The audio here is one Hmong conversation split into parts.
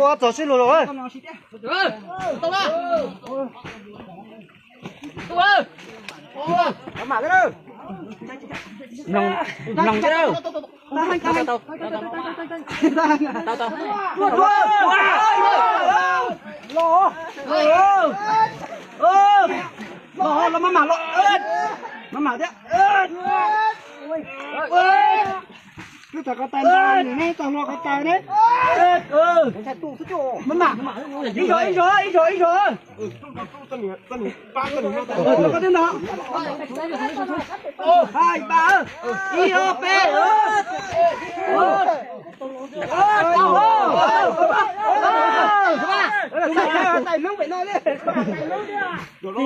Ua txog sib luag los. Mloog, mloog thiab. Tau, tau. Los, los, los, maj mam los. Maj mam thiab. Twb tag ko taw ntau nws ne, tag hlo ko taw ne. Maj mam, ib zog, ib zog, ib zog, ib zog. Ko twb no. Hai ba, ib ob peb. Tis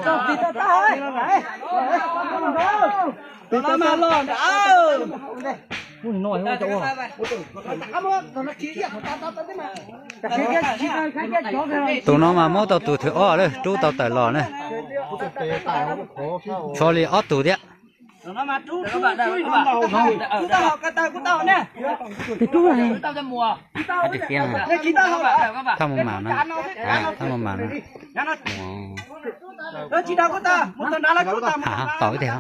tau, tis tau, tis tau. Tis tau mas los ntawd. Tus no mas muab tau tus thib ob lawm, rub tau tawm los na. Tshuav li ob tug thiab. Thaj mus mam na, thaj mus mam na. Tom ib teg.